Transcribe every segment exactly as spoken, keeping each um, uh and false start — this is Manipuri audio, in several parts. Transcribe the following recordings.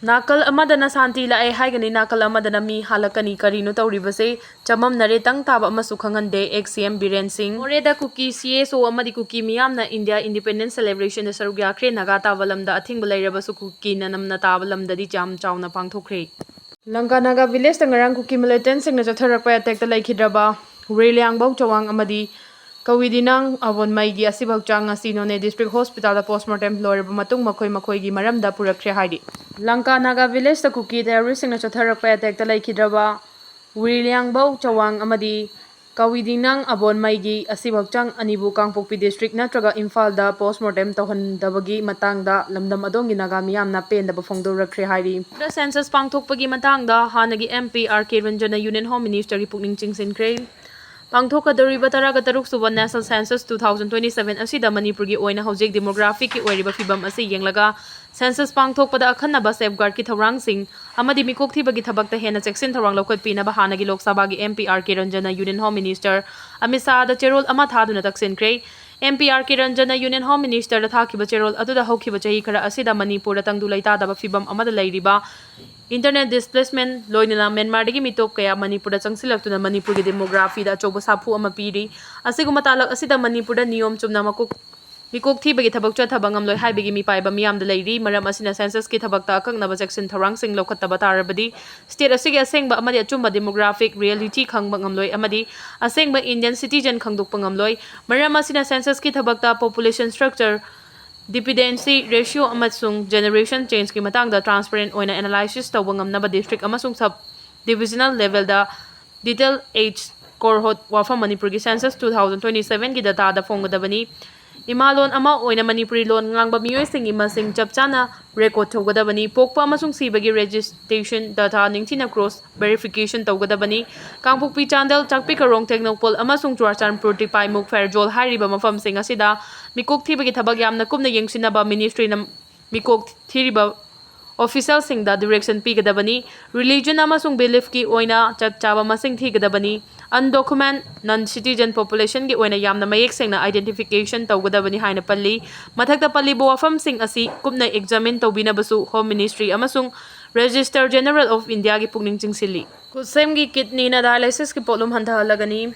ꯅꯥꯀꯜ ꯑꯃꯗꯅ ꯁꯥꯟꯇꯤ ꯂꯥꯛꯑꯦ ꯍꯥꯏꯒꯅꯤ, ꯅꯥꯀꯜ ꯑꯃꯗꯅ ꯃꯤ ꯍꯥꯠꯂꯛꯀꯅꯤ꯫ ꯀꯔꯤꯅꯣ ꯇꯧꯔꯤꯕꯁꯦ? ꯆꯃꯝꯅꯔꯦ, ꯇꯪ ꯇꯥꯕ ꯑꯃꯁꯨ ꯈꯪꯍꯟꯗꯦ꯫ Ex C M ꯕꯤꯔꯦꯟ ꯁꯤꯡ꯫ ꯃꯣꯔꯦꯗ ꯀꯨꯀꯤ C S O ꯑꯃꯗꯤ ꯀꯨꯀꯤ ꯃꯤꯌꯥꯝꯅ India Independence Celebrationꯗ ꯁꯔꯨꯛ ꯌꯥꯈ꯭ꯔꯦ꯫ ꯅꯥꯒꯥ ꯇꯥꯕ ꯂꯝꯗ ꯑꯊꯤꯡꯕ ꯂꯩꯔꯕꯁꯨ ꯀꯨꯀꯤꯅ ꯅꯝꯅ ꯇꯥꯕ ꯂꯝꯗꯗꯤ ꯌꯥꯝ ꯆꯥꯎꯅ ꯄꯥꯡꯊꯣꯛꯈ꯭ꯔꯦ꯫ ꯂꯪꯀꯥ ꯅꯥꯒꯥ ꯚꯤꯂꯦꯖꯇ ꯉꯔꯥꯡ ꯀꯨꯀꯤ militantꯁꯤꯡꯅ ꯆꯠꯊꯔꯛꯄ attackꯇ ꯂꯩꯈꯤꯗ꯭ꯔꯕ ꯋꯤꯔꯂ꯭ꯌꯥꯡꯕꯧ ꯆꯋꯥꯡ ꯑꯃꯗꯤ ꯀꯋꯤꯗꯤꯅꯥꯡ ꯑꯕꯣꯟꯃꯩꯒꯤ ꯑꯁꯤꯕ ꯍꯛꯆꯥꯡ ꯉꯁꯤ ꯅꯣꯅꯦ district hospitalꯗ postmortem ꯂꯣꯏꯔꯕ ꯃꯇꯨꯡ ꯃꯈꯣꯏ ꯃꯈꯣꯏꯒꯤ ꯃꯔꯝꯗ ꯄꯨꯔꯛꯈ꯭ꯔꯦ ꯍꯥꯏꯔꯤ꯫ ꯂꯪꯀꯥ ꯅꯥꯒꯥ ꯚꯤꯂꯦꯖꯇ ꯀꯨꯀꯤ terroristꯁꯤꯡꯅ ꯆꯠꯊꯔꯛꯄ attackꯇ ꯂꯩꯈꯤꯗ꯭ꯔꯕ ꯋꯤꯔꯂ꯭ꯌꯥꯡꯕꯧ ꯆꯋꯥꯡ ꯑꯃꯗꯤ ꯀꯋꯤꯗꯤꯅꯥꯡ ꯑꯕꯣꯟꯃꯩꯒꯤ ꯑꯁꯤꯕ ꯍꯛꯆꯥꯡ ꯑꯅꯤꯕꯨ ꯀꯥꯡꯄꯣꯛꯄꯤ district ꯅꯠꯇ꯭ꯔꯒ ꯏꯝꯐꯥꯜꯗ postmortem ꯇꯧꯍꯟꯗꯕꯒꯤ ꯃꯇꯥꯡꯗ ꯂꯝꯗꯝ ꯑꯗꯣꯝꯒꯤ ꯅꯥꯒꯥ ꯃꯤꯌꯥꯝꯅ ꯄꯦꯟꯗꯕ ꯐꯣꯡꯗꯣꯔꯛꯈ꯭ꯔꯦ ꯍꯥꯏꯔꯤ꯫ census ꯄꯥꯡꯊꯣꯛꯄꯒꯤ ꯃꯇꯥꯡꯗ ꯍꯥꯟꯅꯒꯤ M P R K ꯔꯟꯖꯟꯅ Union Home Ministerꯒꯤ ꯄꯨꯛꯅꯤꯡ ꯆꯤꯡꯁꯤꯟꯈ꯭ꯔꯦ꯫ ꯄꯥꯡꯊꯣꯛꯀꯗꯧꯔꯤꯕ ꯇꯔꯥꯒ ꯇꯔꯨꯛ ꯁꯨꯕ National Census two thousand twenty-seven ꯑꯁꯤꯗ ꯃꯅꯤꯄꯨꯔꯒꯤ ꯑꯣꯏꯅ ꯍꯧꯖꯤꯛ demographicꯀꯤ ꯑꯣꯏꯔꯤꯕ ꯐꯤꯕꯝ ꯑꯁꯤ ꯌꯦꯡꯂꯒ census ꯄꯥꯡꯊꯣꯛꯄꯗ ꯑꯈꯟꯅꯕ safeguardꯀꯤ ꯊꯧꯔꯥꯡꯁꯤꯡ ꯑꯃꯗꯤ ꯃꯤꯀꯣꯛ ꯊꯤꯕꯒꯤ ꯊꯕꯛꯇ ꯍꯦꯟꯅ ꯆꯦꯛꯁꯤꯟ ꯊꯧꯔꯥꯡ ꯂꯧꯈꯠꯄꯤꯅꯕ ꯍꯥꯟꯅꯒꯤ ꯂꯣꯛ ꯁꯚꯥꯒꯤ M P R K ꯔꯟꯖꯟꯅ Union Home Minister Amit ꯁꯥꯍꯗ ꯆꯦꯔꯣꯜ ꯑꯃ ꯊꯥꯗꯨꯅ ꯇꯛꯁꯤꯟꯈ꯭ꯔꯦ꯫ M P R K ꯔꯟꯖꯟꯅ Union Home Ministerꯗ ꯊꯥꯈꯤꯕ ꯆꯦꯔꯣꯜ ꯑꯗꯨꯗ ꯍꯧꯈꯤꯕ ꯆꯍꯤ ꯈꯔ ꯑꯁꯤꯗ ꯃꯅꯤꯄꯨꯔꯗ ꯇꯪꯗꯨ ꯂꯩꯇꯥꯗꯕ ꯐꯤꯕꯝ ꯑꯃꯗ ꯂꯩꯔꯤꯕ internal displacement ꯂꯣꯏꯅꯅ ꯃ꯭ꯌꯥꯟꯃꯥꯔꯗꯒꯤ ꯃꯤꯇꯣꯞ ꯀꯌꯥ ꯃꯅꯤꯄꯨꯔꯗ ꯆꯪꯁꯤꯜꯂꯛꯇꯨꯅ ꯃꯅꯤꯄꯨꯔꯒꯤ demographicꯗ ꯑꯆꯧꯕ ꯁꯥꯐꯨ ꯑꯃ ꯄꯤꯔꯤ꯫ ꯑꯁꯤꯒꯨꯝꯕ ꯇꯥꯂꯛ ꯑꯁꯤꯗ ꯃꯅꯤꯄꯨꯔꯗ ꯅꯤꯌꯣꯝ ꯆꯨꯝꯅ ꯃꯀꯣꯛ ꯃꯤꯀꯣꯛ ꯊꯤꯕꯒꯤ ꯊꯕꯛ ꯆꯠꯊꯕ ꯉꯝꯂꯣꯏ ꯍꯥꯏꯕꯒꯤ ꯃꯤꯄꯥꯏꯕ ꯃꯤꯌꯥꯝꯗ ꯂꯩꯔꯤ꯫ ꯃꯔꯝ ꯑꯁꯤꯅ censusꯀꯤ ꯊꯕꯛꯇ ꯑꯀꯛꯅꯕ ꯆꯦꯛꯁꯤꯟ ꯊꯧꯔꯥꯡꯁꯤꯡ ꯂꯧꯈꯠꯇꯕ ꯇꯥꯔꯕꯗꯤ state ꯑꯁꯤꯒꯤ ꯑꯁꯦꯡꯕ ꯑꯃꯗꯤ ꯑꯆꯨꯝꯕ demographic reality ꯈꯪꯕ ꯉꯝꯂꯣꯏ ꯑꯃꯗꯤ ꯑꯁꯦꯡꯕ Indian citizen ꯈꯪꯗꯣꯛꯄ ꯉꯝꯂꯣꯏ꯫ ꯃꯔꯝ ꯑꯁꯤꯅ censusꯀꯤ ꯊꯕꯛꯇ population structure, dependency ratio ꯑꯃꯁꯨꯡ generation changeꯀꯤ ꯃꯇꯥꯡꯗ transparent ꯑꯣꯏꯅ analysis ꯇꯧꯕ ꯉꯝꯅꯕ district ꯑꯃꯁꯨꯡ sub divisional levelꯗ detail age cohort ꯋꯥꯐꯝ ꯃꯅꯤꯄꯨꯔꯒꯤ census two thousand twenty-sevenꯒꯤ dataꯗ ꯐꯣꯡꯒꯗꯕꯅꯤ꯫ ꯏꯃꯥ ꯂꯣꯟ ꯑꯃ ꯑꯣꯏꯅ ꯃꯅꯤꯄꯨꯔꯤ ꯂꯣꯟ ꯉꯥꯡꯕ ꯃꯤꯑꯣꯏꯁꯤꯡꯒꯤ ꯃꯁꯤꯡ ꯆꯞ ꯆꯥꯅ record ꯇꯧꯒꯗꯕꯅꯤ꯫ ꯄꯣꯛꯄ ꯑꯃꯁꯨꯡ ꯁꯤꯕꯒꯤ registration data ꯅꯤꯡꯊꯤꯅ cross verification ꯇꯧꯒꯗꯕꯅꯤ꯫ ꯀꯥꯡꯄꯣꯛꯄꯤ, ꯆꯥꯟꯗꯦꯜ, ꯆꯥꯛꯄꯤ ꯀꯔꯣꯡ, ꯇꯦꯡꯅꯧꯄꯜ ꯑꯃꯁꯨꯡ ꯆꯨꯔꯥꯆꯥꯟꯄꯨꯔ, ꯇꯤꯄꯥꯏꯃꯨꯛ, ꯐꯦꯔꯖꯣꯜ ꯍꯥꯏꯔꯤꯕ ꯃꯐꯝꯁꯤꯡ ꯑꯁꯤꯗ ꯃꯤꯀꯣꯛ ꯊꯤꯕꯒꯤ ꯊꯕꯛ ꯌꯥꯝꯅ ꯀꯨꯞꯅ ꯌꯦꯡꯁꯤꯟꯅꯕ ministryꯅ ꯃꯤꯀꯣꯛ ꯊꯤꯔꯤꯕ officialꯁꯤꯡꯗ direction ꯄꯤꯒꯗꯕꯅꯤ꯫ Religion ꯑꯃꯁꯨꯡ beliefꯀꯤ ꯑꯣꯏꯅ ꯆꯞ ꯆꯥꯕ ꯃꯁꯤꯡ ꯊꯤꯒꯗꯕꯅꯤ꯫ undocumented, non citizen population ꯒꯤ ꯑꯣꯏꯅ ꯌꯥꯝꯅ ꯃꯌꯦꯛ ꯁꯦꯡꯅ identification ꯇꯧꯒꯗꯕꯅꯤ ꯍꯥꯏꯅ ꯄꯜꯂꯤ꯫ ꯃꯊꯛꯇ ꯄꯜꯂꯤꯕ ꯋꯥꯐꯝꯁꯤꯡ ꯑꯁꯤ ꯀꯨꯞꯅ examine ꯇꯧꯕꯤꯅꯕꯁꯨ Home Ministry ꯑꯃꯁꯨꯡ Registrar General of India ꯒꯤ ꯄꯨꯛꯅꯤꯡ ꯆꯤꯡꯁꯤꯜꯂꯤ꯫ ꯈꯨꯠꯁꯦꯝꯒꯤ kidney ꯅ dialysis ꯀꯤ ꯄꯣꯠꯂꯨꯝ ꯍꯟꯊꯍꯜꯂꯒꯅꯤ꯫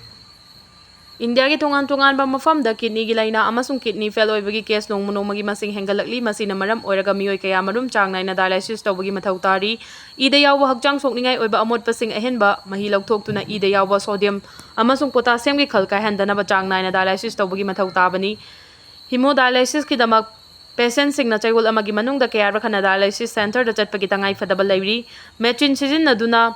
ꯏꯟꯗꯤꯌꯥꯒꯤ ꯇꯣꯉꯥꯟ ꯇꯣꯉꯥꯟꯕ ꯃꯐꯝꯗ kidney ꯒꯤ ꯂꯥꯏꯅꯥ ꯑꯃꯁꯨꯡ kidney fail ꯑꯣꯏꯕꯒꯤ case ꯅꯣꯡꯃ ꯅꯣꯡꯃꯒꯤ ꯃꯁꯤꯡ ꯍꯦꯟꯒꯠꯂꯛꯂꯤ꯫ ꯃꯁꯤꯅ ꯃꯔꯝ ꯑꯣꯏꯔꯒ ꯃꯤꯑꯣꯏ ꯀꯌꯥ ꯃꯔꯨꯝ ꯆꯥꯡ ꯅꯥꯏꯅ dialysis ꯇꯧꯕꯒꯤ ꯃꯊꯧ ꯇꯥꯔꯤ꯫ ꯏꯗ ꯌꯥꯎꯕ ꯍꯛꯆꯥꯡ ꯁꯣꯛꯅꯤꯡꯉꯥꯏ ꯑꯣꯏꯕ ꯑꯃꯣꯠꯄꯁꯤꯡ ꯑꯍꯦꯟꯕ ꯃꯍꯤ ꯂꯧꯊꯣꯛꯇꯨꯅ ꯏꯗ ꯌꯥꯎꯕ sodium ꯑꯃꯁꯨꯡ potassium ꯒꯤ ꯈꯜ ꯀꯥꯏꯍꯟꯗꯅꯕ ꯆꯥꯡ ꯅꯥꯏꯅ dialysis ꯇꯧꯕꯒꯤ ꯃꯊꯧ ꯇꯥꯕꯅꯤ꯫ Hemodialysis ꯀꯤꯗꯃꯛ patient ꯁꯤꯡꯅ ꯆꯌꯣꯜ ꯑꯃꯒꯤ ꯃꯅꯨꯡꯗ ꯀꯌꯥꯔꯛ ꯍꯟꯅ dialysis center ꯗ ꯆꯠꯄꯒꯤ ꯇꯉꯥꯏꯐꯗꯕ ꯂꯩꯔꯤ꯫ Machine ꯁꯤꯖꯤꯟꯅꯗꯨꯅ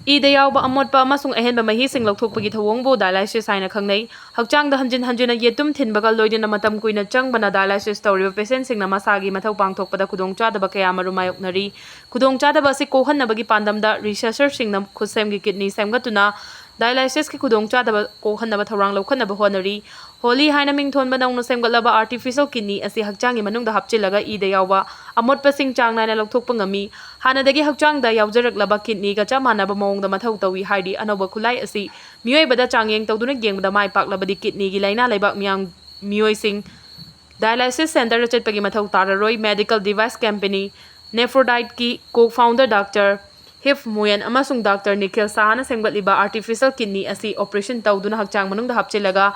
ꯏꯗ ꯌꯥꯎꯕ ꯑꯃꯣꯠꯄ ꯑꯃꯁꯨꯡ ꯑꯍꯦꯟꯕ ꯃꯍꯤꯁꯤꯡ ꯂꯧꯊꯣꯛꯄꯒꯤ ꯊꯧꯑꯣꯡꯕꯨ dialysis ꯍꯥꯏꯅ ꯈꯪꯅꯩ꯫ ꯍꯛꯆꯥꯡꯗ ꯍꯟꯖꯤꯟ ꯍꯟꯖꯤꯟꯅ ꯌꯦꯇꯨꯝ ꯊꯤꯟꯕꯒ ꯂꯣꯏꯅꯅ ꯃꯇꯝ ꯀꯨꯏꯅ ꯆꯪꯕꯅ dialysis ꯇꯧꯔꯤꯕ patient ꯁꯤꯡꯅ ꯃꯁꯥꯒꯤ ꯃꯊꯧ ꯄꯥꯡꯊꯣꯛꯄꯗ ꯈꯨꯗꯣꯡꯆꯥꯗꯕ ꯀꯌꯥ ꯑꯃꯔꯣꯝ ꯃꯥꯌꯣꯛꯅꯔꯤ꯫ ꯈꯨꯗꯣꯡꯆꯥꯗꯕ ꯑꯁꯤ ꯀꯣꯛꯍꯟꯅꯕꯒꯤ ꯄꯥꯟꯗꯝꯗ researcher ꯁꯤꯡꯅ ꯈꯨꯠꯁꯦꯝꯒꯤ kidney ꯁꯦꯝꯒꯠꯇꯨꯅ dialysis ꯀꯤ ꯈꯨꯗꯣꯡꯆꯥꯗꯕ ꯀꯣꯛꯍꯟꯅꯕ ꯊꯧꯔꯥꯡ ꯂꯧꯈꯠꯅꯕ ꯍꯣꯠꯅꯔꯤ꯫ Holy ꯍꯥꯏꯅ ꯃꯤꯡꯊꯣꯟꯕ ꯅꯧꯅ ꯁꯦꯝꯒꯠꯂꯕ artificial kidney ꯑꯁꯤ ꯍꯛꯆꯥꯡꯒꯤ ꯃꯅꯨꯡꯗ ꯍꯥꯞꯆꯤꯜꯂꯒ ꯏꯗ ꯌꯥꯎꯕ ꯑꯃꯣꯠꯄꯁꯤꯡ ꯆꯥꯡ ꯅꯥꯏꯅ ꯂꯧꯊꯣꯛꯄ ꯉꯝꯃꯤ꯫ ꯍꯥꯟꯅꯗꯒꯤ ꯍꯛꯆꯥꯡꯗ ꯌꯥꯎꯖꯔꯛꯂꯕ kidney ꯒ ꯆꯞ ꯃꯥꯟꯅꯕ ꯃꯑꯣꯡꯗ ꯃꯊꯧ ꯇꯧꯏ ꯍꯥꯏꯔꯤ꯫ ꯑꯅꯧꯕ ꯈꯨꯠꯂꯥꯏ ꯑꯁꯤ ꯃꯤꯑꯣꯏꯕꯗ ꯆꯥꯡꯌꯦꯡ ꯇꯧꯗꯨꯅ ꯌꯦꯡꯕꯗ ꯃꯥꯏ ꯄꯥꯛꯂꯕꯗꯤ kidney ꯒꯤ ꯂꯥꯏꯅꯥ ꯂꯩꯕꯥꯛ ꯃꯤꯌꯥꯝ ꯃꯤꯑꯣꯏꯁꯤꯡ dialysis center ꯗ ꯆꯠꯄꯒꯤ ꯃꯊꯧ ꯇꯥꯔꯔꯣꯏ꯫ Medical device company Nephrodite ꯀꯤ co-founder Doctor Hip Nguyen ꯑꯃꯁꯨꯡ Doctor Nikhil Saha ꯅ ꯁꯦꯝꯒꯠꯂꯤꯕ artificial kidney ꯑꯁꯤ operation ꯇꯧꯗꯨꯅ ꯍꯛꯆꯥꯡ ꯃꯅꯨꯡꯗ ꯍꯥꯞꯆꯤꯜꯂꯒ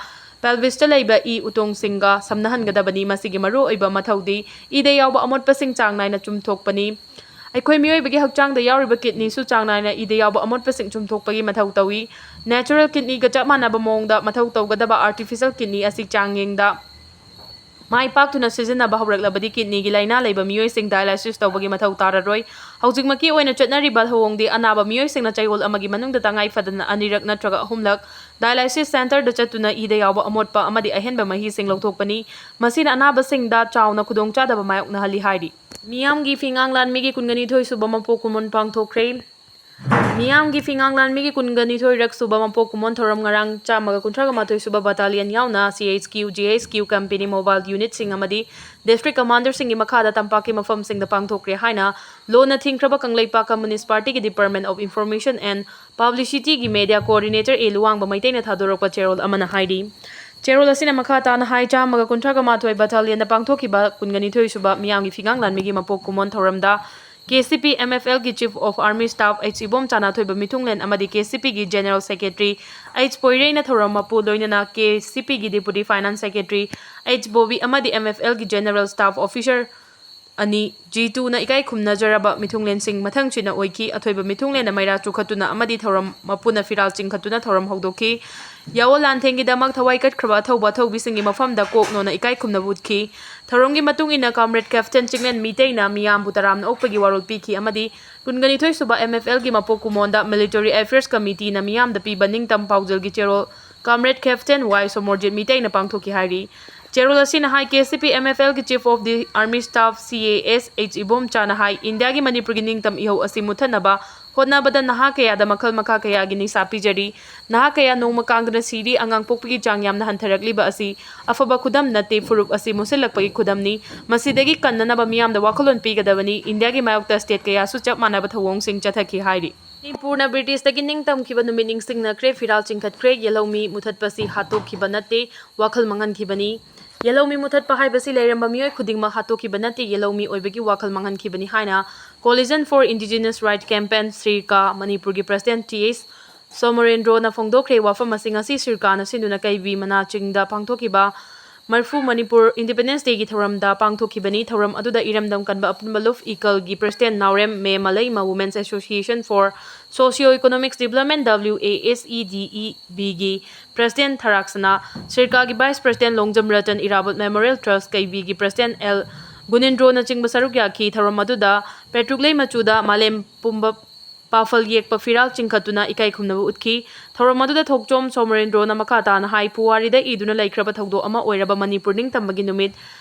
pelvis ꯇ ꯂꯩꯕ ꯏ ꯎꯇꯣꯡꯁꯤꯡꯒ ꯁꯝꯅꯍꯟꯒꯗꯕꯅꯤ꯫ ꯃꯁꯤꯒꯤ ꯃꯔꯨꯑꯣꯏꯕ ꯃꯊꯧꯗꯤ ꯏꯗ ꯌꯥꯎꯕ ꯑꯃꯣꯠꯄꯁꯤꯡ ꯆꯥꯡ ꯅꯥꯏꯅ ꯆꯨꯝꯊꯣꯛꯄꯅꯤ꯫ ꯑꯩꯈꯣꯏ ꯃꯤꯑꯣꯏꯕꯒꯤ ꯍꯛꯆꯥꯡꯗ ꯌꯥꯎꯔꯤꯕ kidney ꯁꯨ ꯆꯥꯡ ꯅꯥꯏꯅ ꯏꯗ ꯌꯥꯎꯕ ꯑꯃꯣꯠꯄꯁꯤꯡ ꯆꯨꯝꯊꯣꯛꯄꯒꯤ ꯃꯊꯧ ꯇꯧꯏ꯫ Natural kidney ꯒ ꯆꯞ ꯃꯥꯟꯅꯕ ꯃꯑꯣꯡꯗ ꯃꯊꯧ ꯇꯧꯒꯗꯕ artificial kidney ꯑꯁꯤ ꯆꯥꯡꯌꯦꯡꯗ ꯃꯥꯏ ꯄꯥꯛꯇꯨꯅ ꯁꯤꯖꯤꯟꯅꯕ ꯍꯧꯔꯛꯂꯕꯗꯤ kidney ꯒꯤ ꯂꯥꯏꯅꯥ ꯂꯩꯕ ꯃꯤꯑꯣꯏꯁꯤꯡ dialysis ꯇꯧꯕꯒꯤ ꯃꯊꯧ ꯇꯥꯔꯔꯣꯏ꯫ ꯍꯧꯖꯤꯛꯃꯛꯀꯤ ꯑꯣꯏꯅ ꯆꯠꯅꯔꯤꯕ ꯊꯧꯑꯣꯡꯗꯤ ꯑꯅꯥꯕ ꯃꯤꯑꯣꯏꯁꯤꯡꯅ ꯆꯌꯣꯜ ꯑꯃꯒꯤ ꯃꯅꯨꯡꯗ ꯇꯉꯥꯏ ꯐꯗꯅ ꯑꯅꯤꯔꯛ ꯅꯠꯇ꯭ꯔꯒ ꯑꯍꯨꯝꯂꯛ dialysis center ꯗ ꯆꯠꯇꯨꯅ ꯏꯗ ꯌꯥꯎꯕ ꯑꯃꯣꯠꯄ ꯑꯃꯗꯤ ꯑꯍꯦꯟꯕ ꯃꯍꯤꯁꯤꯡ ꯂꯧꯊꯣꯛꯄꯅꯤ꯫ ꯃꯁꯤꯅ ꯑꯅꯥꯕꯁꯤꯡꯗ ꯆꯥꯎꯅ ꯈꯨꯗꯣꯡꯆꯥꯗꯕ ꯃꯥꯌꯣꯛꯅꯍꯜꯂꯤ ꯍꯥꯏꯔꯤ꯫ ꯃꯤꯌꯥꯝꯒꯤ ꯐꯤꯉꯥꯡ ꯂꯥꯟꯃꯤꯒꯤ ꯀꯨꯟꯒꯅꯤꯊꯣꯏ ꯁꯨꯕ ꯃꯄꯣꯛ ꯀꯨꯝꯑꯣꯟ ꯄꯥꯡꯊꯣꯛꯈ꯭ꯔꯦ꯫ ꯃꯤꯌꯥꯝꯒꯤ ꯐꯤꯉꯥꯡ ꯂꯥꯟꯃꯤꯒꯤ ꯀꯨꯟꯒ ꯅꯤꯊꯣꯏꯔꯛ ꯁꯨꯕ ꯃꯄꯣꯛ ꯀꯨꯝꯑꯣꯟ ꯊꯧꯔꯝ ꯉꯔꯥꯡ ꯆꯥꯝꯃꯒ ꯀꯨꯟꯊ꯭ꯔꯥꯒ ꯃꯥꯊꯣꯏ ꯁꯨꯕ battalion ꯌꯥꯎꯅ C H Q, G H Q company mobile unitꯁꯤꯡ ꯑꯃꯗꯤ district commanderꯁꯤꯡꯒꯤ ꯃꯈꯥꯗ ꯇꯝꯄꯥꯛꯀꯤ ꯃꯐꯝꯁꯤꯡꯗ ꯄꯥꯡꯊꯣꯛꯈ꯭ꯔꯦ ꯍꯥꯏꯅ ꯂꯣꯟꯅ ꯊꯤꯡꯈ꯭ꯔꯕ Kangleipak Communist Partyꯒꯤ Department of Information and Publicityꯒꯤ media coordinator A ꯂꯨꯋꯥꯡꯕ ꯃꯩꯇꯩꯅ ꯊꯥꯗꯣꯔꯛꯄ ꯆꯦꯔꯣꯜ ꯑꯃꯅ ꯍꯥꯏꯔꯤ꯫ ꯆꯦꯔꯣꯜ ꯑꯁꯤꯅ ꯃꯈꯥ ꯇꯥꯅ ꯍꯥꯏ, ꯆꯥꯝꯃꯒ ꯀꯨꯟꯊ꯭ꯔꯥꯒ ꯃꯥꯊꯣꯏ battalionꯗ ꯄꯥꯡꯊꯣꯛꯈꯤꯕ ꯀꯨꯟꯒ ꯅꯤꯊꯣꯏ ꯁꯨꯕ ꯃꯤꯌꯥꯝꯒꯤ ꯐꯤꯉꯥꯡ ꯂꯥꯟꯃꯤꯒꯤ ꯃꯄꯣꯛ ꯀꯨꯝꯑꯣꯟ ꯊꯧꯔꯝꯗ K C P M F Lꯒꯤ Chief of Army Staff H ꯏꯕꯣꯝꯆꯥꯅ ꯑꯊꯣꯏꯕ ꯃꯤꯊꯨꯡꯂꯦꯟ ꯑꯃꯗꯤ K C Pꯒꯤ General Secretary H ꯄꯣꯏꯔꯩꯅ ꯊꯧꯔꯝ ꯃꯄꯨ, ꯂꯣꯏꯅꯅ K C Pꯒꯤ Deputy Finance Secretary H Bobby ꯑꯃꯗꯤ M F Lꯒꯤ General Staff Officer ꯑꯅꯤ, G twoꯅ ꯏꯀꯥꯏ ꯈꯨꯝꯅꯖꯔꯕ ꯃꯤꯊꯨꯡꯂꯦꯟꯁꯤꯡ ꯃꯊꯪꯁꯤꯅ ꯑꯣꯏꯈꯤ꯫ ꯑꯊꯣꯏꯕ ꯃꯤꯊꯨꯡꯂꯦꯟꯅ ꯃꯩꯔꯥ ꯆꯨꯈꯠꯇꯨꯅ ꯑꯃꯗꯤ ꯊꯧꯔꯝ ꯃꯄꯨꯅ ꯐꯤꯔꯥꯜ ꯆꯤꯡꯈꯠꯇꯨꯅ ꯊꯧꯔꯝ ꯍꯧꯗꯣꯛꯈꯤ꯫ ꯌꯥꯑꯣ ꯂꯥꯟꯊꯦꯡꯒꯤꯗꯃꯛ ꯊꯋꯥꯏ ꯀꯠꯈ꯭ꯔꯕ ꯑꯊꯧꯕ ꯑꯊꯧꯕꯤꯁꯤꯡꯒꯤ ꯃꯐꯝꯗ ꯀꯣꯛ ꯅꯣꯟꯅ ꯏꯀꯥꯏ ꯈꯨꯝꯅꯕ ꯎꯠꯈꯤ꯫ ꯊꯧꯔꯝꯒꯤ ꯃꯇꯨꯡ ꯏꯟꯅ Comrade Captain ꯆꯤꯡꯂꯦꯟ ꯃꯤꯇꯩꯅ ꯃꯤꯌꯥꯝꯕꯨ ꯇꯔꯥꯝꯅ ꯑꯣꯛꯄꯒꯤ ꯋꯥꯔꯣꯜ ꯄꯤꯈꯤ ꯑꯃꯗꯤ ꯀꯨꯟꯒ ꯅꯤꯊꯣꯏ ꯁꯨꯕ M F Lꯒꯤ ꯃꯄꯣꯛ ꯀꯨꯝꯑꯣꯟꯗ Military Affairs Committeeꯅ ꯃꯤꯌꯥꯝꯗ ꯄꯤꯕ ꯅꯤꯡꯇꯝ ꯄꯥꯎꯖꯦꯜꯒꯤ ꯆꯦꯔꯣꯜ Comrade Captain Y ꯁꯣꯃꯣꯔꯖꯤꯠ ꯃꯤꯇꯩꯅ ꯄꯥꯡꯊꯣꯛꯈꯤ ꯍꯥꯏꯔꯤ꯫ ꯆꯦꯔꯣꯜ ꯑꯁꯤꯅ ꯍꯥꯏ, K C P M F Lꯒꯤ Chief of the Army Staff C A S H ꯏꯕꯣꯝꯆꯥꯅ ꯍꯥꯏ, ꯏꯟꯗꯤꯌꯥꯒꯤ ꯃꯅꯤꯄꯨꯔꯒꯤ ꯅꯤꯡꯇꯝ ꯏꯍꯧ ꯑꯁꯤ ꯃꯨꯠꯊꯠꯅꯕ ꯍꯣꯠꯅꯕꯗ ꯅꯍꯥ ꯀꯌꯥꯗ ꯃꯈꯜ ꯃꯈꯥ ꯀꯌꯥꯒꯤ ꯅꯤꯁꯥ ꯄꯤꯖꯔꯤ꯫ ꯅꯍꯥ ꯀꯌꯥ ꯅꯣꯡꯃ ꯀꯥꯡꯗꯅ ꯁꯤꯔꯤ, ꯑꯉꯥꯡ ꯄꯣꯛꯄꯒꯤ ꯆꯥꯡ ꯌꯥꯝꯅ ꯍꯟꯊꯔꯛꯂꯤꯕ ꯑꯁꯤ ꯑꯐꯕ ꯈꯨꯗꯝ ꯅꯠꯇꯦ, ꯐꯨꯔꯨꯞ ꯑꯁꯤ ꯃꯨꯠꯁꯤꯜꯂꯛꯄꯒꯤ ꯈꯨꯗꯝꯅꯤ꯫ ꯃꯁꯤꯗꯒꯤ ꯀꯟꯅꯅꯕ ꯃꯤꯌꯥꯝꯗ ꯋꯥꯈꯜꯂꯣꯟ ꯄꯤꯒꯗꯕꯅꯤ꯫ ꯏꯟꯗꯤꯌꯥꯒꯤ ꯃꯥꯌꯣꯛꯇ state ꯀꯌꯥꯁꯨ ꯆꯞ ꯃꯥꯟꯅꯕ ꯊꯧꯑꯣꯡꯁꯤꯡ ꯆꯠꯊꯈꯤ ꯍꯥꯏꯔꯤ꯫ ꯃꯅꯤꯄꯨꯔꯅ ꯕ꯭ꯔꯤꯇꯤꯁꯇꯒꯤ ꯅꯤꯡꯇꯝꯈꯤꯕ ꯅꯨꯃꯤꯠ ꯅꯤꯡꯁꯤꯡꯅꯈ꯭ꯔꯦ, ꯐꯤꯔꯥꯜ ꯆꯤꯡꯈꯠꯈ꯭ꯔꯦ, ꯌꯦꯜꯍꯧꯃꯤ ꯃꯨꯊꯠꯄꯁꯤ ꯍꯥꯠꯇꯣꯛꯈꯤꯕ ꯅꯠꯇꯦ, ꯋꯥꯈꯜ ꯃꯥꯡꯍꯟꯈꯤꯕꯅꯤ꯫ ꯌꯦꯜꯍꯧꯃꯤ ꯃꯨꯊꯠꯄ ꯍꯥꯏꯕꯁꯤ ꯂꯩꯔꯝꯕ ꯃꯤꯑꯣꯏ ꯈꯨꯗꯤꯡꯃꯛ ꯍꯥꯠꯇꯣꯛꯈꯤꯕ ꯅꯠꯇꯦ, ꯌꯦꯜꯍꯧꯃꯤ ꯑꯣꯏꯕꯒꯤ ꯋꯥꯈꯜ ꯃꯥꯡꯍꯟꯈꯤꯕꯅꯤ ꯍꯥꯏꯅ Coalition for Indigenous Right Campaign, ꯁꯤꯔꯀꯥ, ꯃꯅꯤꯄꯨꯔꯒꯤ president T H ꯁꯣꯃꯣꯔꯦꯟꯗ꯭ꯔꯣꯅ ꯐꯣꯡꯗꯣꯛꯈ꯭ꯔꯦ꯫ ꯋꯥꯐꯝ ꯑꯁꯤ ꯉꯁꯤ ꯁꯤꯔꯀꯥꯅ ꯁꯤꯟꯗꯨꯅ ꯀꯩꯕꯤ ꯃꯅꯥ ꯆꯤꯡꯗ ꯄꯥꯡꯊꯣꯛꯈꯤꯕ ꯃꯔꯐꯨ Manipur Independence Dayꯒꯤ ꯊꯧꯔꯝꯗ ꯄꯥꯡꯊꯣꯛꯈꯤꯕꯅꯤ꯫ ꯊꯧꯔꯝ ꯑꯗꯨꯗ ꯏꯔꯝꯗꯝ ꯀꯟꯕ ꯑꯄꯨꯟꯕ ꯂꯨꯞ ꯏꯀꯜꯒꯤ president Naorem May ꯃꯂꯩꯃ, Women's Association for Socio Economics Development, W A S E D E Bꯒꯤ president ꯊꯔꯥꯛꯁꯅꯥ, ꯁꯤꯔꯀꯥꯒꯤ vice president Longjam Ratan, Irabot Memorial Trust ꯀꯩꯕꯤꯒꯤ president L ꯒꯨꯅꯤꯟꯗ꯭ꯔꯣꯅꯆꯤꯡꯕ ꯁꯔꯨꯛ ꯌꯥꯈꯤ꯫ ꯊꯧꯔꯝ ꯑꯗꯨꯗ ꯄꯦꯇ꯭ꯔꯨꯛꯂꯩ ꯃꯆꯨꯗ ꯃꯥꯂꯦꯝ ꯄꯨꯝꯕ ꯄꯥꯐꯜ ꯌꯦꯛꯄ ꯐꯤꯔꯥꯜ ꯆꯤꯡꯈꯠꯇꯨꯅ ꯏꯀꯥꯏ ꯈꯨꯝꯅꯕ ꯎꯠꯈꯤ꯫ ꯊꯧꯔꯝ ꯑꯗꯨꯗ ꯊꯣꯛꯆꯣꯝ ꯁꯣꯃꯣꯔꯦꯟꯗ꯭ꯔꯣꯅ ꯃꯈꯥ ꯇꯥꯅ ꯍꯥꯏ, ꯄꯨꯋꯥꯔꯤꯗ ꯏꯗꯨꯅ ꯂꯩꯈ꯭ꯔꯕ ꯊꯧꯗꯣꯛ ꯑꯃ ꯑꯣꯏꯔꯕ ꯃꯅꯤꯄꯨꯔ ꯅꯤꯡꯇꯝꯕꯒꯤ ꯅꯨꯃꯤꯠ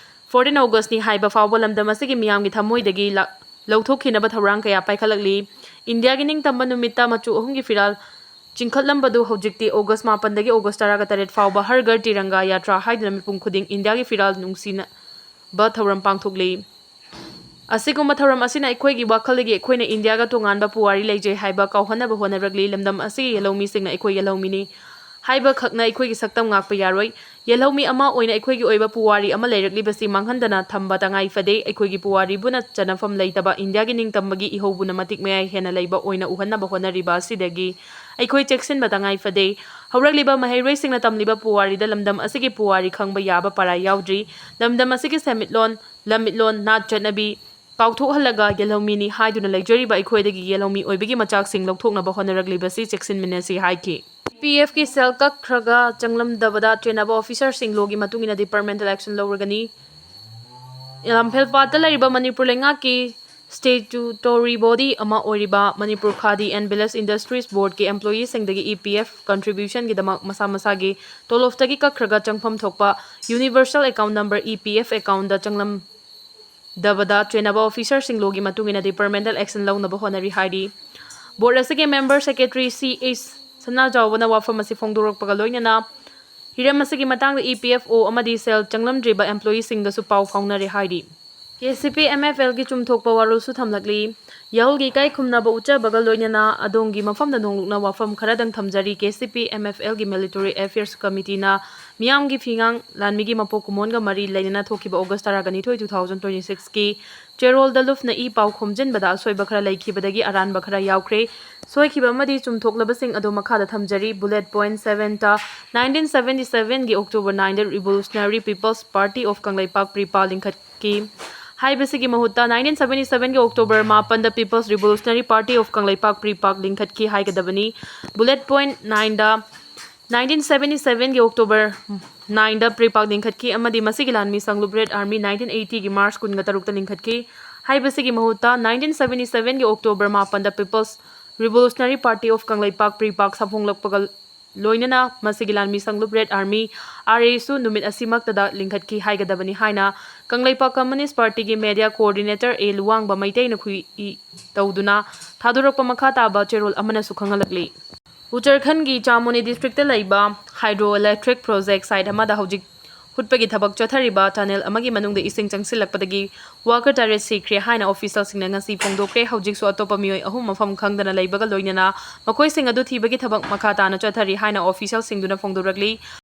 fourteen Augustꯅꯤ ꯍꯥꯏꯕ ꯐꯥꯎꯕ ꯂꯝꯗꯝ ꯑꯁꯤꯒꯤ ꯃꯤꯌꯥꯝꯒꯤ ꯊꯃꯣꯏꯗꯒꯤ ꯂ-, ꯂꯧꯊꯣꯛꯈꯤꯅꯕ ꯊꯧꯔꯥꯡ ꯀꯌꯥ ꯄꯥꯏꯈꯠꯂꯛꯂꯤ꯫ ꯏꯟꯗꯤꯌꯥꯒꯤ ꯅꯤꯡꯇꯝꯕ ꯅꯨꯃꯤꯠꯇ ꯃꯆꯨ ꯑꯍꯨꯝꯒꯤ ꯐꯤꯔꯥꯜ ꯆꯤꯡꯈꯠꯂꯝꯕꯗꯨ ꯍꯧꯖꯤꯛꯇꯤ ꯑꯣꯒꯁ ꯃꯥꯄꯟꯗꯒꯤ ꯑꯣꯒꯁ ꯇꯔꯥꯒ ꯇꯔꯦꯠ ꯐꯥꯎꯕ ꯍꯔ ꯘꯔ ꯇꯤꯔꯪꯒꯥ ꯌꯥꯇ꯭ꯔꯥ ꯍꯥꯏꯗꯨꯅ ꯃꯤꯄꯨꯝ ꯈꯨꯗꯤꯡ ꯏꯟꯗꯤꯌꯥꯒꯤ ꯐꯤꯔꯥꯜ ꯅꯨꯡꯁꯤꯅꯕ ꯊꯧꯔꯝ ꯄꯥꯡꯊꯣꯛꯂꯤ꯫ ꯑꯁꯤꯒꯨꯝꯕ ꯊꯧꯔꯝ ꯑꯁꯤꯅ ꯑꯩꯈꯣꯏꯒꯤ ꯋꯥꯈꯜꯗꯒꯤ ꯑꯩꯈꯣꯏꯅ ꯏꯟꯗꯤꯌꯥꯒ ꯇꯣꯉꯥꯟꯕ ꯄꯨꯋꯥꯔꯤ ꯂꯩꯖꯩ ꯍꯥꯏꯕ ꯀꯥꯎꯍꯟꯅꯕ ꯍꯣꯠꯅꯔꯛꯂꯤ꯫ ꯂꯝꯗꯝ ꯑꯁꯤꯒꯤ ꯌꯦꯜꯍꯧꯃꯤꯁꯤꯡꯅ ꯑꯩꯈꯣꯏ ꯌꯦꯜꯍꯧꯃꯤꯅꯤ ꯍꯥꯏꯕ ꯈꯛꯅ ꯑꯩꯈꯣꯏꯒꯤ ꯁꯛꯇꯝ ꯉꯥꯛꯄ ꯌꯥꯔꯣꯏ꯫ ꯌꯦꯜꯍꯧꯃꯤ ꯑꯃ ꯑꯣꯏꯅ ꯑꯩꯈꯣꯏꯒꯤ ꯑꯣꯏꯕ ꯄꯨꯋꯥꯔꯤ ꯑꯃ ꯂꯩꯔꯛꯂꯤꯕꯁꯤ ꯃꯥꯡꯍꯟꯗꯅ ꯊꯝꯕ ꯇꯉꯥꯏ ꯐꯗꯦ꯫ ꯑꯩꯈꯣꯏꯒꯤ ꯄꯨꯋꯥꯔꯤꯕꯨꯅ ꯆꯟꯅꯐꯝ ꯂꯩꯇꯕ ꯏꯟꯗꯤꯌꯥꯒꯤ ꯅꯤꯡꯇꯝꯕꯒꯤ ꯏꯍꯧꯕꯨꯅ ꯃꯇꯤꯛ ꯃꯌꯥꯏ ꯍꯦꯟꯅ ꯂꯩꯕ ꯑꯣꯏꯅ ꯎꯍꯟꯅꯕ ꯍꯣꯠꯅꯔꯤꯕ ꯑꯁꯤꯗꯒꯤ ꯑꯩꯈꯣꯏ ꯆꯦꯛꯁꯤꯟꯕ ꯇꯉꯥꯏ ꯐꯗꯦ꯫ ꯍꯧꯔꯛꯂꯤꯕ ꯃꯍꯩꯔꯣꯏꯁꯤꯡꯅ ꯇꯝꯂꯤꯕ ꯄꯨꯋꯥꯔꯤꯗ ꯂꯝꯗꯝ ꯑꯁꯤꯒꯤ ꯄꯨꯋꯥꯔꯤ ꯈꯪꯕ ꯌꯥꯕ ꯄꯔꯥ ꯌꯥꯎꯗ꯭ꯔꯤ꯫ ꯂꯝꯗꯝ ꯑꯁꯤꯒꯤ ꯁꯦꯟꯃꯤꯠꯂꯣꯟ, ꯂꯝꯃꯤꯠꯂꯣꯟ, ꯅꯥꯠ ꯆꯠꯅꯕꯤ ꯀꯥꯎꯊꯣꯛꯍꯜꯂꯒ ꯌꯦꯜꯍꯧꯃꯤꯅꯤ ꯍꯥꯏꯗꯨꯅ ꯂꯩꯖꯔꯤꯕ ꯑꯩꯈꯣꯏꯗꯒꯤ ꯌꯦꯜꯍꯧꯃꯤ ꯑꯣꯏꯕꯒꯤ ꯃꯆꯥꯛꯁꯤꯡ ꯂꯧꯊꯣꯛꯅꯕ ꯍꯣꯠꯅꯔꯛꯂꯤꯕꯁꯤ ꯆꯦꯛꯁꯤꯟꯃꯤꯟꯅꯁꯤ ꯍꯥꯏꯈꯤ꯫ ꯄꯤ ꯑꯦꯐꯀꯤ ꯁꯦꯜ ꯀꯛꯈ꯭ꯔꯒ ꯆꯪꯂꯝꯗꯕꯗ ꯆꯦꯟꯅꯕ ꯑꯣꯐꯤꯁꯔꯁꯤꯡ ꯂꯣꯒꯤ ꯃꯇꯨꯡ ꯏꯟꯅ departmental action ꯂꯧꯔꯒꯅꯤ꯫ ꯂꯝꯐꯦꯜꯄꯥꯠꯇ ꯂꯩꯔꯤꯕ ꯃꯅꯤꯄꯨꯔ ꯂꯩꯉꯥꯛꯀꯤ statutory body ꯑꯃ ꯑꯣꯏꯔꯤꯕ Manipur khadi and village industries boardꯀꯤ employeeꯁꯤꯡꯗꯒꯤ ꯏ ꯄꯤ ꯑꯦꯐ contributionꯒꯤꯗꯃꯛ ꯃꯁꯥ ꯃꯁꯥꯒꯤ ꯇꯣꯂꯣꯞꯇꯒꯤ ꯀꯛꯈ꯭ꯔꯒ ꯆꯪꯐꯝ ꯊꯣꯛꯄ universal account number, E P F accountꯗ ꯆꯪꯂꯝꯗꯕꯗ ꯆꯦꯟꯅꯕ ꯑꯣꯐꯤꯁꯔꯁꯤꯡ ꯂꯣꯒꯤ ꯃꯇꯨꯡ ꯏꯟꯅ departmental action ꯂꯧꯅꯕ ꯍꯣꯠꯅꯔꯤ ꯍꯥꯏꯔꯤ꯫ ꯕꯣꯔꯗ ꯑꯁꯤꯒꯤ ꯃꯦꯝꯕꯔ ꯁꯦꯀ꯭ꯔꯦꯇꯔꯤ ꯁꯤ ꯑꯩꯆ ꯁꯅꯥꯖꯥꯎꯕꯅ ꯋꯥꯐꯝ ꯑꯁꯤ ꯐꯣꯡꯗꯣꯔꯛꯄꯒ ꯂꯣꯏꯅꯅ ꯍꯤꯔꯝ ꯑꯁꯤꯒꯤ ꯃꯇꯥꯡꯗ ꯏ ꯄꯤ ꯑꯦꯐ ꯑꯣ ꯑꯃꯗꯤ ꯁꯦꯜ ꯆꯪꯂꯝꯗ꯭ꯔꯤꯕ employeeꯁꯤꯡꯗꯁꯨ ꯄꯥꯎ ꯐꯥꯎꯅꯔꯦ ꯍꯥꯏꯔꯤ꯫ ꯀꯦ ꯁꯤ ꯄꯤ ꯑꯦꯝ ꯑꯦꯐ ꯑꯦꯜꯒꯤ ꯆꯨꯝꯊꯣꯛꯄ ꯋꯥꯔꯣꯜꯁꯨ ꯊꯝꯂꯛꯂꯤ꯫ ꯌꯥꯍꯜꯒꯤ ꯏꯀꯥꯏ ꯈꯨꯝꯅꯕ ꯎꯠꯆꯕꯒ ꯂꯣꯏꯅꯅ ꯑꯗꯣꯝꯒꯤ ꯃꯐꯝꯗ ꯅꯣꯡꯂꯨꯛꯅ ꯋꯥꯐꯝ ꯈꯔꯗꯪ ꯊꯝꯖꯔꯤ꯫ K C P M F ꯑꯦꯜꯒꯤ military affairs committeeꯅ ꯃꯤꯌꯥꯝꯒꯤ ꯐꯤꯉꯥꯡ ꯂꯥꯟꯃꯤꯒꯤ ꯃꯄꯣꯛ ꯀꯨꯝꯑꯣꯟꯒ ꯃꯔꯤ ꯂꯩꯅꯅ ꯊꯣꯛꯈꯤꯕ ꯑꯣꯒꯁ ꯇꯔꯥꯒ ꯅꯤꯊꯣꯏ, two thousand twenty sixꯀꯤ ꯆꯦꯔꯣꯜꯗ ꯂꯨꯞꯅ ꯏ ꯄꯥꯎ ꯈꯣꯝꯖꯤꯟꯕꯗ ꯑꯁꯣꯏꯕ ꯈꯔ ꯂꯩꯈꯤꯕꯗꯒꯤ ꯑꯔꯥꯟꯕ ꯈꯔ ꯌꯥꯎꯈ꯭ꯔꯦ꯫ ꯁꯣꯏꯈꯤꯕ ꯑꯃꯗꯤ ꯆꯨꯝꯊꯣꯛꯂꯕꯁꯤꯡ ꯑꯗꯨ ꯃꯈꯥꯗ ꯊꯝꯖꯔꯤ꯫ Bullet point sevenꯇ nineteen seventy sevenꯒꯤ October nineꯗ Revolutionary People's Party of Kangleipak, PREPA ꯂꯤꯡꯈꯠꯈꯤ ꯍꯥꯏꯕꯁꯤꯒꯤ ꯃꯍꯨꯠꯇ nineteen seventy sevenꯒꯤ October ꯃꯥꯄꯟꯗ People's Revolutionary Party of Kangleipak, PREPAK ꯂꯤꯡꯈꯠꯈꯤ ꯍꯥꯏꯒꯗꯕꯅꯤ꯫ Bullet point nineꯗ nineteen seventy sevenꯒꯤ October nineꯗ PREPAK ꯂꯤꯡꯈꯠꯈꯤ ꯑꯃꯗꯤ ꯃꯁꯤꯒꯤ ꯂꯥꯟꯃꯤ ꯁꯪꯂꯨꯞ Red Army nineteen eightyꯒꯤ March ꯀꯨꯟꯒ ꯇꯔꯨꯛꯇ ꯂꯤꯡꯈꯠꯈꯤ ꯍꯥꯏꯕꯁꯤꯒꯤ ꯃꯍꯨꯠꯇ nineteen seventy sevenꯒꯤ October ꯃꯥꯄꯟꯗ People's Revolutionary Party of Kangleipak, PREPAK ꯁꯥꯐꯣꯡꯂꯛꯄꯒ ꯂꯣꯏꯅꯅ ꯃꯁꯤꯒꯤ ꯂꯥꯟꯃꯤ ꯁꯪꯂꯨꯞ ꯔꯦꯗ ꯑꯥꯔꯃꯤ, ꯑꯥꯔ ꯑꯦꯁꯨ ꯅꯨꯃꯤꯠ ꯑꯁꯤꯃꯛꯇꯗ ꯂꯤꯡꯈꯠꯈꯤ ꯍꯥꯏꯒꯗꯕꯅꯤ ꯍꯥꯏꯅ ꯀꯪꯂꯩꯄꯥꯛ ꯀꯝꯌꯨꯅꯤꯁ꯭ꯠ ꯄꯥꯔꯇꯤꯒꯤ ꯃꯦꯗꯤꯌꯥ ꯀꯣꯑꯣꯔꯗꯤꯅꯦꯇꯔ ꯑꯦ ꯂꯨꯋꯥꯡꯕ ꯃꯩꯇꯩꯅ ꯈꯨꯏ ꯇꯧꯗꯨꯅ ꯊꯥꯗꯣꯔꯛꯄ ꯃꯈꯥ ꯇꯥꯕ ꯆꯦꯔꯣꯜ ꯑꯃꯅꯁꯨ ꯈꯪꯍꯜꯂꯛꯂꯤ꯫ ꯎꯠꯇꯔꯈꯟꯒꯤ ꯆꯥꯃꯣꯅꯤ ꯗꯤꯁꯇ꯭ꯔꯤꯛꯇ ꯂꯩꯕ ꯍꯥꯏꯗ꯭ꯔꯣ ꯏꯂꯦꯛꯇ꯭ꯔꯤꯛ ꯄ꯭ꯔꯣꯖꯦꯛ ꯁꯥꯏꯠ ꯑꯃꯗ ꯍꯧꯖꯤꯛ ꯍꯨꯠꯄꯒꯤ ꯊꯕꯛ ꯆꯠꯊꯔꯤꯕ ꯇꯅꯦꯜ ꯑꯃꯒꯤ ꯃꯅꯨꯡꯗ ꯏꯁꯤꯡ ꯆꯪꯁꯤꯜꯂꯛꯄꯗꯒꯤ ꯋꯥꯀꯔ ꯇꯔꯦꯠ ꯁꯤꯈ꯭ꯔꯦ ꯍꯥꯏꯅ ꯑꯣꯐꯤꯁꯤꯌꯦꯜꯁꯤꯡꯅ ꯉꯁꯤ ꯐꯣꯡꯗꯣꯛꯈ꯭ꯔꯦ꯫ ꯍꯧꯖꯤꯛꯁꯨ ꯑꯇꯣꯞꯄ ꯃꯤꯑꯣꯏ ꯑꯍꯨꯝ ꯃꯐꯝ ꯈꯪꯗꯅ ꯂꯩꯕꯒ ꯂꯣꯏꯅꯅ ꯃꯈꯣꯏꯁꯤꯡ ꯑꯗꯨ ꯊꯤꯕꯒꯤ ꯊꯕꯛ ꯃꯈꯥ ꯇꯥꯅ ꯆꯠꯊꯔꯤ ꯍꯥꯏꯅ ꯑꯣꯐꯤꯁꯤꯌꯦꯜꯁꯤꯡꯗꯨꯅ ꯐꯣꯡꯗꯣꯔꯛꯂꯤ꯫